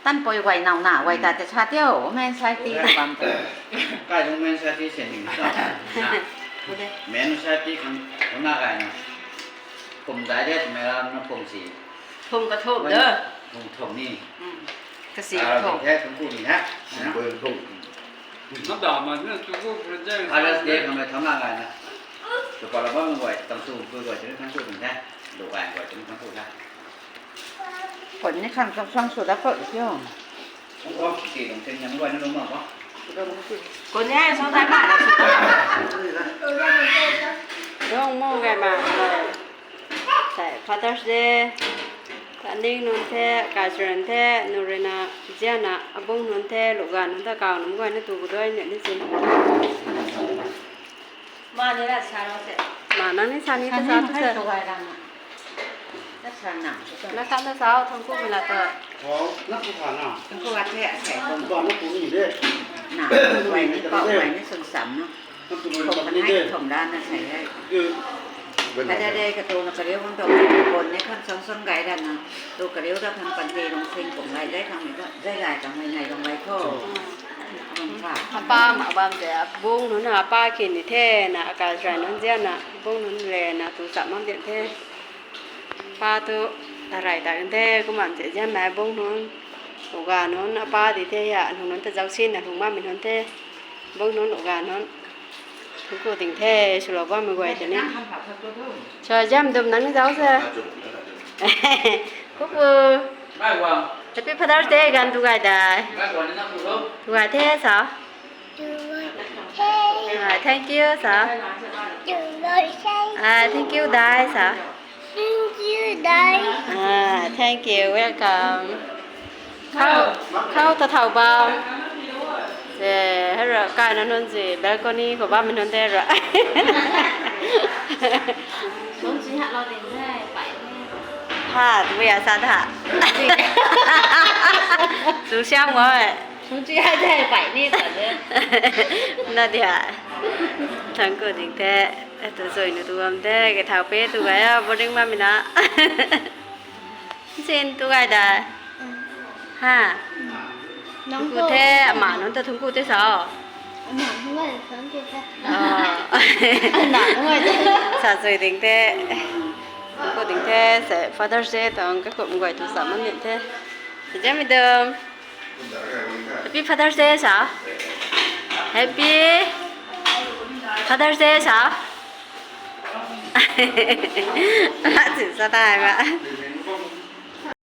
Tăn pôi quay nau nà, quay ta te cha tiêu, men sai ti bam ta. Cái cũng men sai ti sen hình sao. Men sai ti không, không nà cái nè. Phùng giải đét mẹ làm nó phùng xỉ. Phùng có thộm đó. Phùng thộm ni. Ừ. Cái xỉ có thộm. Thế cũng cũng gì hả? Phùng thộm. Nó đỏ mà nó Trung Quốc nó dễ. Ai là dễ mà mày thắm là cái nè. Tụi con là bác gọi, tầm su, tôi gọi cho nó thắng tụi mình thế. Đồ vàng gọi cho nó thắng tụi thế. ຄົນນີ້ຄັນຕ້ອງຊ່ອງໂຊດາເປີດຢູ່ ຄົນນີ້ຊ່ອງໄດ້ມາກທີ່ສຸດ ໂດງໂມງໄກມາເລີຍ ໃສ່ Father's Day ຕານິງ ນົນແທ້ ກາເຊີນແທ້ ນູເຣນາ ເຈຍນາ ອາບົງ ນົນແທ້ ລູກກາ ນົນຕາກາວ ນຳກ້ອຍ ນະຕູ ກະດ້ວຍ ເນຍ ນິຊິນ. ມານີ້ລະຊາໂນເຊ ມານັ່ງນີ້ຊານີ້ ຊານີ້ ຊານີ້ ເຊ ນະຄະ ນະເຊົ້າທັງຄູ່ເວລາເຕີ ອໍ ນັກຜູ້ຖານນະ ທັງຄູ່ວ່າແທ້ໃສ່ຕົງ ຕອນນັ້ນຜູ້ນີ້ເດ້ ນະ ໄວ້ໃນເປົ້າ ໄວ້ໃນຊົນສຳເນາະ ຄົນມັນໃຫ້ ຄົນດ້ານນະໃສ່ໄດ້ ຄື ໄດ້ ໄດ້ກະໂຕນະກະເລວ ມັນຕ້ອງຄົນໃນຄັນສອງ ສອງໄກດ້ານນະ ໂຕກະເລວດາກທາງປັນເຕລົງເຊັງກົງໄດ້ ໄດ້ທາງນີ້ກໍໄດ້ຫຼາຍກະໄວ້ໃນລົງໄວ້ໂທ ອາປ້າມາບາມແຕ່ບຸ້ງນຸນ ອາປ້າກິນນີ້ແທ້ນະ ອາກາດໃສນຸນເຈຍນະ ບຸ້ງນຸນແລນະ ຕູສາມາມເດນແທ້ ປ້າຕຸຕາໄລຕາກັນແທ້ ກຸມານເຈຍນະ ບຸ້ງນຸນ ໂອການຸນ ອາປ້າຕິເທຍະ ອານຸນຕະເຈົ້າຊິນ ອາທຸງມາມິນນຸນແທ້ ບົງນົນໂອການົນ ຄຸກຄູຕິງແທ້ ຊຸລະວ່າມາໄວຕະນີ້ ຊອຍຈຳດົມນັງເຈົ້າເຊ ຄຸກຄູ Happy Father's Day ກັນທຸກກາຍດາຍ ທຸກກາຍແທ້ສາ Thank you ສາ Thank you ດາຍສາ Thank you ດາຍ Thank you welcome. ເຂົ້າ ເຂົ້າຕາເຖົ້າບ່າວ ເອີ ໃຫ້ເຮົາກາຍນອນນອນຊິ ບາລໂກນີ ເພາະວ່າມັນນອນແທ້ລະ ສົມສີຫະລອດເຕັງແທ້ໄປແທ້ ຫາດວິທະຍາສາດຫະ ສູງຊ່າງບໍ່ ສົມສີຫະແທ້ໄປນີ້ຕອນເດີ ນາດຽ ທັງໂກດຈິງແທ້ ໂຕໂຊຍໜູຕົວມແທ້ ກະເຖົ້າເປຕູໄກອາ ບໍ່ດຶງມາມິນາ ເຊັນຕູໄກດາ ຫາ ທຸງກູແທ້ ອາໝານົນຕະທຸງກູແທ້ສາວ ອາໝານົນຕະທຸງກູແທ້ ສາວສວຍເຕັງແທ້ ທຸງກູເຕັງແທ້ ແຊ Father's Day ຕອງກະກົມໄກຕູສາມັນເຕັງແທ້ ຈະມີເດີມ Happy Father's Day ສາວ Happy Father's Day ສາວ ລະຊິສະຕາຍມາ